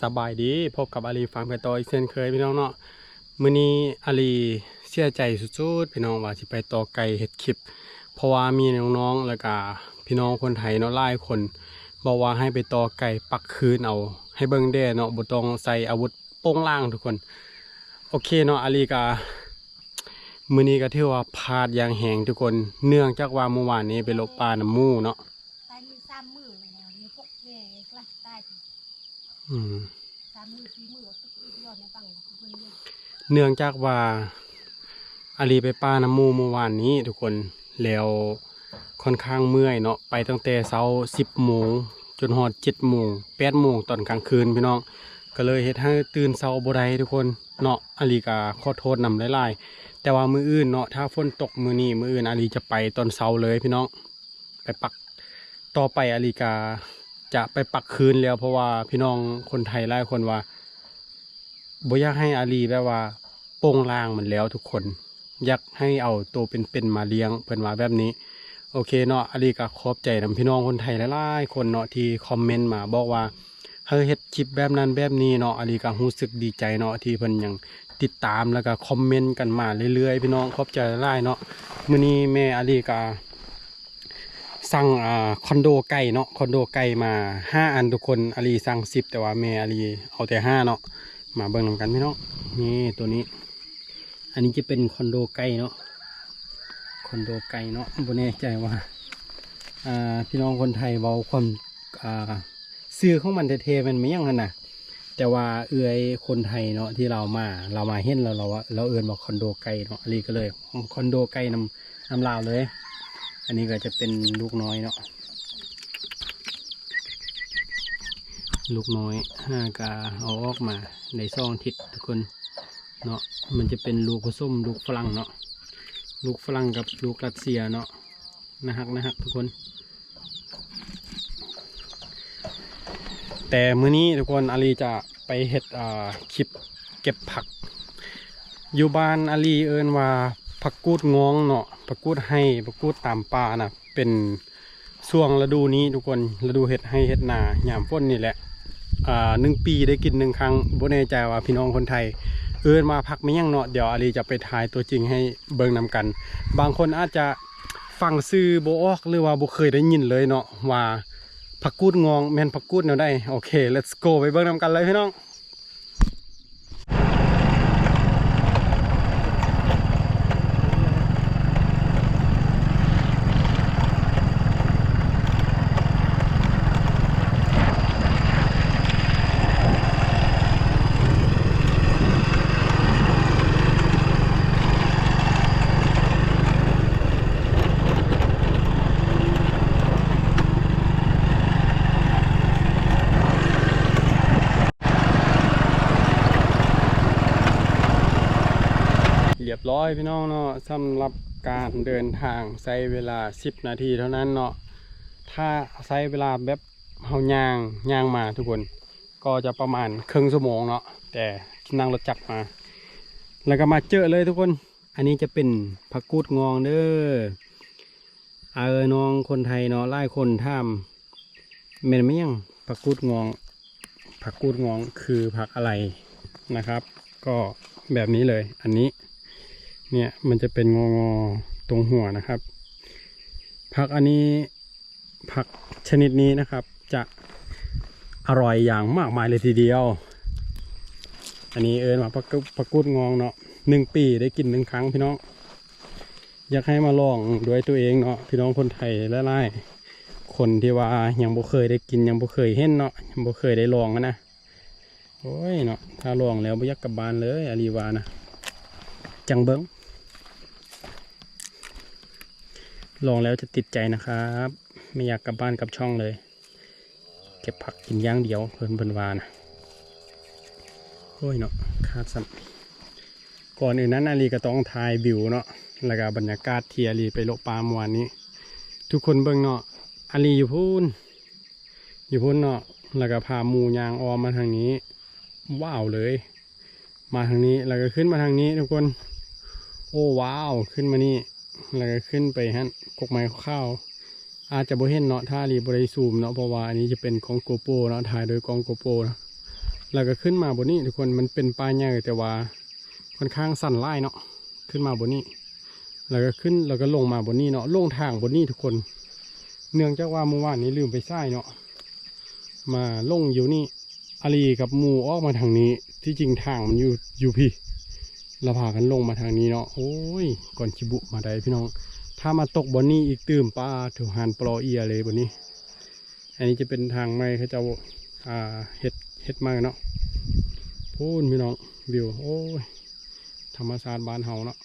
ສະບາຍດີ ພົບກັບອາລີຟາມກັນຕໍ່ອີກເຊັ່ນເຄີຍພີ່ນ້ອງເນາະ. ມື້ນີ້ອາລີເສຍໃຈສຸດໆ ພີ່ນ້ອງ ວ່າຊິໄປຕໍ່ໄກ່ເຮັດຄລິບ ເພາະວ່າມີນ້ອງໆ ແລ້ວກະພີ່ນ້ອງຄົນໄທເນາະ ຫຼາຍຄົນບອກວ່າໃຫ້ໄປຕໍ່ໄກ່ປັກຄືນເອົາ ໃຫ້ເບິ່ງແດ່ເນາະ ບໍ່ຕ້ອງໃຊ້ອາວຸດໂປ້ງລ່າງທຸກຄົນ. ໂອເຄເນາະ ອາລີກະ ມື້ນີ້ກະຖືວ່າພາດຢ່າງແຮງທຸກຄົນ ເນື່ອງຈາກວ່າມື້ວານນີ້ໄປຫຼົບປ່ານຳໝູ່ເນາະ. ຕາຍມີສາມມື້ແລ້ວ ມີຫົກແມ່ກະຕາຍ. ອືມ ສາມມື້ສີ່ມື້ກໍຄືຍ້ອນໃຫ້ຟັງເພິ່ນຢູ່ ເນື່ອງຈາກວ່າອາລີໄປປ່ານຳໝູ່ມື້ວານນີ້ທຸກຄົນ ແລ້ວຄ່ອນຂ້າງເມື່ອຍເນາະ ໄປຕັ້ງແຕ່ເຊົ້າສິບໂມງ ຈົນຮອດເຈັດໂມງ ແປດໂມງຕອນກາງຄືນພີ່ນ້ອງ ກໍເລີຍເຮັດໃຫ້ຕື່ນເຊົ້າບໍ່ໄດ້ທຸກຄົນເນາະ. ອາລີກໍຂໍໂທດນຳຫຼາຍໆ ແຕ່ວ່າມື້ອື່ນເນາະ ຖ້າຝົນຕົກມື້ນີ້ ມື້ອື່ນອາລີຈະໄປຕອນເຊົ້າເລີຍພີ່ນ້ອງ. ໄປປັກ ຕໍ່ໄປອາລີກະຈະໄປປັກຄືນແລ້ວ ເພາະວ່າພີ່ນ້ອງຄົນໄທຫຼາຍຄົນວ່າບໍ່ຢາກໃຫ້ອາລີແບບວ່າໂປ້ງລ່າງມັນແລ້ວທຸກຄົນ ຢາກໃຫ້ເອົາໂຕເປັນໆມາລ້ຽງ ເພິ່ນວ່າແບບນີ້. ໂອເຄເນາະ ອາລີກະຂອບໃຈນຳພີ່ນ້ອງຄົນໄທຫຼາຍໆຄົນເນາະ ທີ່ຄອມເມັນມາບອກວ່າ ໃຫ້ເຮັດຄລິບແບບນັ້ນແບບນີ້ເນາະ ອາລີກະຮູ້ສຶກດີໃຈເນາະ ທີ່ເພິ່ນຍັງຕິດຕາມ ແລ້ວກະຄອມເມັນກັນມາເລື້ອຍໆ ພີ່ນ້ອງ ຂອບໃຈຫຼາຍໆເນາະ. ມື້ນີ້ແມ່ອາລີກະສັ່ງ ອ່າ ຄອນໂດໄກ່ເນາະ ຄອນໂດໄກ່ມາຫ້າອັນທຸກຄົນ ອາລີສັ່ງສິບ ແຕ່ວ່າແມ່ອາລີເອົາແຕ່ຫ້າເນາະ. ມາເບິ່ງນຳກັນພີ່ນ້ອງ ນີ້ ໂຕນີ້ ອັນນີ້ຈະເປັນຄອນໂດໄກ່ເນາະ ຄອນໂດໄກ່ເນາະ ບໍ່ແນ່ໃຈວ່າ ອ່າ ພີ່ນ້ອງຄົນໄທເວົ້າຄວາມ ອ່າ ຊື່ຂອງມັນແທ້ໆແມ່ນແມ່ນຫຍັງຫັ້ນນະ ແຕ່ວ່າເອື້ອຍຄົນໄທເນາະ ທີ່ລາວມາ ລາວມາເຫັນແລ້ວ ລາວວ່າ ລາວເອີ້ນວ່າຄອນໂດໄກ່ເນາະ ອາລີກໍເລີຍຄອນໂດໄກ່ນຳ ນຳລາວເລີຍ. ອັນນີ້ກໍຈະເປັນລູກນ້ອຍເນາະ ລູກນ້ອຍ ຫາກະເອົາອອກມາໄດ້ສອງອາທິດທຸກຄົນເນາະ ມັນຈະເປັນລູກຜະສົມ ລູກຝຣັ່ງເນາະ ລູກຝຣັ່ງກັບລູກຣັດເຊຍເນາະ. ໜ້າຮັກ ໜ້າຮັກທຸກຄົນ ແຕ່ມື້ນີ້ທຸກຄົນ ອາລີຈະໄປເຮັດ ອ່າ ຄລິບເກັບຜັກ ຢູ່ບ້ານອາລີເອີ້ນວ່າຜັກກູດງອງເນາະ ຜັກກູດໄຮ່ ຜັກກູດຕາມປ່ານະ ເປັນຊ່ວງລະດູນີ້ທຸກຄົນ ລະດູເຮັດໄຮ່ເຮັດນາຍາມຝົນນີ້ແຫຼະ. ອ່າ ໜຶ່ງປີໄດ້ກິນໜຶ່ງຄັ້ງ ບໍ່ແນ່ໃຈວ່າພີ່ນ້ອງຄົນໄທເອີ້ນວ່າຜັກແມ່ນຫຍັງເນາະ ດຽວອາລີຈະໄປຖ່າຍຕົວຈິງໃຫ້ເບິ່ງນຳກັນ. ບາງຄົນອາດຈະຟັງຊື່ບໍ່ອອກ ຫຼືວ່າບໍ່ເຄີຍໄດ້ຍິນເລີຍເນາະ ວ່າຜັກກູດງອງແມ່ນຜັກກູດແນວໃດ. ໂອເຄ let's go ໄປເບິ່ງນຳກັນເລີຍພີ່ນ້ອງ. ຮຽບຮ້ອຍພີ່ນ້ອງເນາະ ສຳລັບການເດີນທາງໃຊ້ເວລາສິບນາທີເທົ່ານັ້ນເນາະ. ຖ້າໃຊ້ເວລາແບບເຮົາຍ່າງ ຍ່າງມາທຸກຄົນ ກໍຈະປະມານເຄິ່ງຊົ່ວໂມງເນາະ ແຕ່ນັ່ງລົດຈັກມາ ແລ້ວກໍມາເຈີເລີຍທຸກຄົນ. ອັນນີ້ຈະເປັນຜັກກູດງອງເດີ ເອີ ນ້ອງຄົນໄທເນາະ ຫຼາຍຄົນຖາມ ແມ່ນແມ່ນຫຍັງຜັກກູດງອງ ຜັກກູດງອງຄືຜັກອະໄລນະຄັບ ກໍແບບນີ້ເລີຍ. ອັນນີ້ເນຍ ມັນຈະເປັນງໍໆຕົງຫົວນະຄັບ ຜັກອັນນີ້ ຜັກຊະນິດນີ້ນະຄັບ ຈະອະຮ່ອຍຢ່າງມາກມາຍເລີຍທີດຽວ. ອັນນີ້ເອີ້ນວ່າຜັກກູດ ຜັກກູດງອງເນາະ ໜຶ່ງປີໄດ້ກິນໜຶ່ງຄັ້ງພີ່ນ້ອງ. ຢາກໃຫ້ມາລອງດ້ວຍຕົວເອງເນາະ ພີ່ນ້ອງຄົນໄທຫຼາຍໆຄົນທີ່ວ່າຍັງບໍ່ເຄີຍໄດ້ກິນ ຍັງບໍ່ເຄີຍເຫັນເນາະ ຍັງບໍ່ເຄີຍໄດ້ລອງຫັ້ນນະ. ໂອ້ຍເນາະ ຖ້າລອງແລ້ວບໍ່ຢາກກັບບ້ານເລີຍ ອາລີວ່ານະ. ຈັ່ງເບິ່ງ ລອງແລ້ວຈະຕິດໃຈນະຄັບ ໄມ່ຢາກກັບບ້ານກັບຊ່ອງເລີຍ. ເກັບຜັກກິນຢ່າງດຽວ ເພິ່ນ ເພິ່ນວ່ານະ. ໂອ້ຍເນາະ ຂາດຊ້ຳ. ກ່ອນອື່ນນັ້ນ ອາລີກໍຕ້ອງຖ່າຍວິວເນາະ ແລ້ວກໍບັນຍາກາດທີ່ອາລີໄປເລາະປ່າເມື່ອວານນີ້ ທຸກຄົນເບິ່ງເນາະ. ອາລີຢູ່ພຸ້ນ ຢູ່ພຸ້ນເນາະ ແລ້ວກໍພາໝູຍ່າງອ້ອມມາທາງນີ້ ວ້າວເລີຍ. ມາທາງນີ້ ແລ້ວກໍຂຶ້ນມາທາງນີ້ທຸກຄົນ ໂອ້ ວ້າວ ຂຶ້ນມານີ້ ແລ້ວກໍຂຶ້ນໄປຫັ້ນ ກົກໄມ້ຂາວ. ອາດຈະບໍ່ເຫັນເນາະ ຖ້າອາລີບໍ່ໄດ້ຊູມເນາະ ເພາະວ່າອັນນີ້ຈະເປັນກ້ອງໂກໂປຣເນາະ ຖ່າຍໂດຍກ້ອງໂກໂປຣເນາະ. ແລ້ວກໍຂຶ້ນມາບ່ອນນີ້ທຸກຄົນ ມັນເປັນປ່າໃຫຍ່ ແຕ່ວ່າຄ່ອນຂ້າງຊັນຫຼາຍເນາະ. ຂຶ້ນມາບ່ອນນີ້ ແລ້ວກໍຂຶ້ນ ແລ້ວກໍລົງມາບ່ອນນີ້ເນາະ ລົງທາງບ່ອນນີ້ທຸກຄົນ. ເນື່ອງຈາກວ່າມື້ວານນີ້ລືມໄປສາຍເນາະ ມາລົງຢູ່ນີ້ ອາລີກັບໝູ່ອອກມາທາງນີ້. ທີ່ຈິງທາງມັນຢູ່ ຢູ່ພີ້ ລະພາກັນລົງມາທາງນີ້ເນາະ. ໂອ້ຍ ກ່ອນຊິບຸມາໄດ້ພີ່ນ້ອງ ຖ້າມາຕົກບ່ອນນີ້ອີກຕື່ມ ປາໂທ້ ຫານປລໍເອຍເລີຍບ່ອນນີ້. ອັນນີ້ຈະເປັນທາງໃໝ່ ເຂົາເຈົ້າ ອ່າ ເຮັດ ເຮັດໃໝ່ເນາະ. ພຸ້ນພີ່ນ້ອງ ວິວ ໂອ້ຍ ທຳມະຊາດບ້ານເຮົາເນາະ.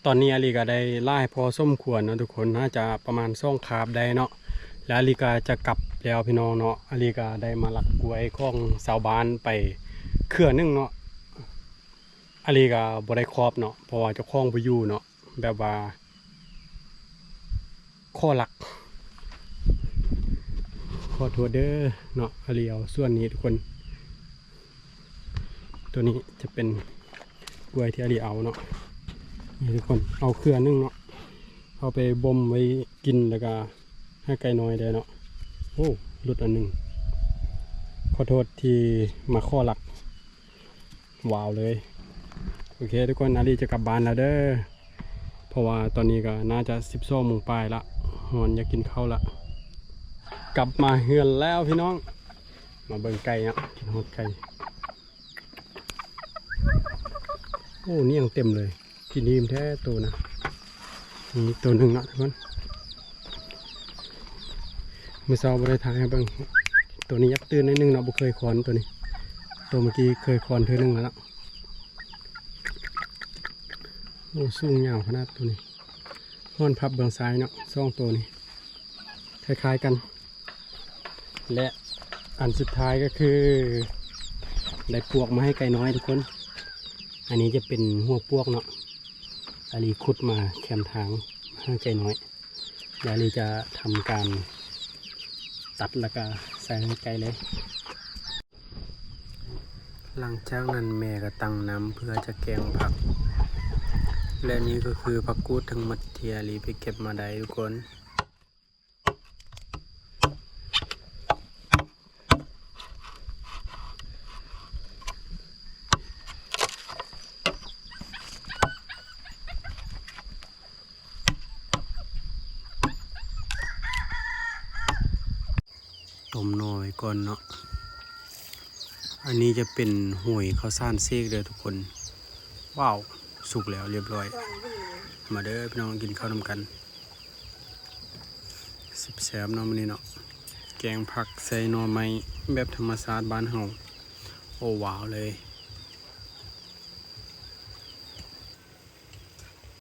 ຕອນນີ້ອາລີກໍໄດ້ຫຼາຍພໍສົມຄວນເນາະທຸກຄົນ ໜ້າຈະປະມານສອງຄາບໄດ້ເນາະ ແລ້ວອາລີກໍຈະກັບແລ້ວພີ່ນ້ອງເນາະ. ອາລີກໍໄດ້ມາລັກກ້ວຍຂອງຊາວບ້ານໄປເຄືອໜຶ່ງເນາະ. ອາລີກໍບໍ່ໄດ້ຄອບເນາະ ເພາະວ່າເຈົ້າຂອງບໍ່ຢູ່ເນາະ ແບບວ່າ ຂໍລັກ ຂໍໂທດເດີເນາະ. ອາລີເອົາສ່ວນນີ້ທຸກຄົນ ຕົວນີ້ຈະເປັນກ້ວຍທີ່ອາລີເອົາເນາະ. ນີ້ທຸກຄົນ ເອົາເຄືອໜຶ່ງເນາະ ເອົາໄປບົ່ມໄວ້ກິນ ແລ້ວກໍໃຫ້ໄກ່ນ້ອຍໄດ້ເນາະ. ໂອ້ ຫຼຸດອັນໜຶ່ງ ຂໍໂທດທີ່ມາຂໍລັກ. ວ້າວເລີຍ. ໂອເຄທຸກຄົນ ອາລີຈະກັບບ້ານແລ້ວເດີ ເພາະວ່າຕອນນີ້ກໍໜ້າຈະສິບສອງໂມງປາຍລະ ຮ້ອນ ຢາກກິນເຂົ້າລະ. ກັບມາເຮືອນແລ້ວພີ່ນ້ອງ ມາເບິ່ງໄກ່ເນາະ ກິນຮອດໄກ່. ໂອ້ ນີ້ຍັງເຕັມເລີຍ. ກິນອີ່ມແທ້ໂຕນະ. ນີ້ໂຕໜຶ່ງເນາະທຸກຄົນ ມື້ເຊົ້າບໍ່ໄດ້ຖ່າຍໃຫ້ເບິ່ງ. ໂຕນີ້ຢາກຕື່ນໜ້ອຍໜຶ່ງເນາະ ບໍ່ເຄີຍຄອນໂຕນີ້. ໂຕເມື່ອກີ້ເຄີຍຄອນເທື່ອໜຶ່ງແລ້ວເນາະ. ໂອ້ ສູງຍາວຂະໜາດໂຕນີ້. ຮ້ອນພັບເບື້ອງຊ້າຍເນາະ ສອງໂຕນີ້ ຄ້າຍໆກັນ. ແລະ ອັນສຸດທ້າຍກໍຄື ໄດ້ປວກມາໃຫ້ໄກ່ນ້ອຍທຸກຄົນ. ອັນນີ້ຈະເປັນຫົວປວກເນາະ ອາລີຂຸດມາແຄມທາງໃຫ້ໄກ່ນ້ອຍ. ແລ້ວອາລີຈະທຳການຕັດ ແລ້ວກະໃສ່ໃຫ້ໄກ່ເລີຍ. ຫຼັງຈາກນັ້ນແມ່ກໍຕັ້ງນ້ຳເພື່ອຈະແກງຜັກ ແລະ ນີ້ກໍຄືຜັກກູດທັງໝົດທີ່ອາລີໄປເກັບມາໄດ້ທຸກຄົນ. ຕົ້ມໜໍ່ໄວ້ກ່ອນເນາະ. ອັນນີ້ຈະເປັນຫວຍເຂົ້າສານເສກເດີທຸກຄົນ. ວ້າວ ສຸກແລ້ວລຽບຮ້ອຍ. ມາເດີພີ່ນ້ອງ ກິນເຂົ້ານຳກັນ. ແຊບໆເນາະມື້ນີ້ເນາະ ແກງຜັກໃສ່ໜໍ່ໄມ້ແບບທຳມະຊາດບ້ານເຮົາ. ໂອ້ ວ້າວເລີຍ.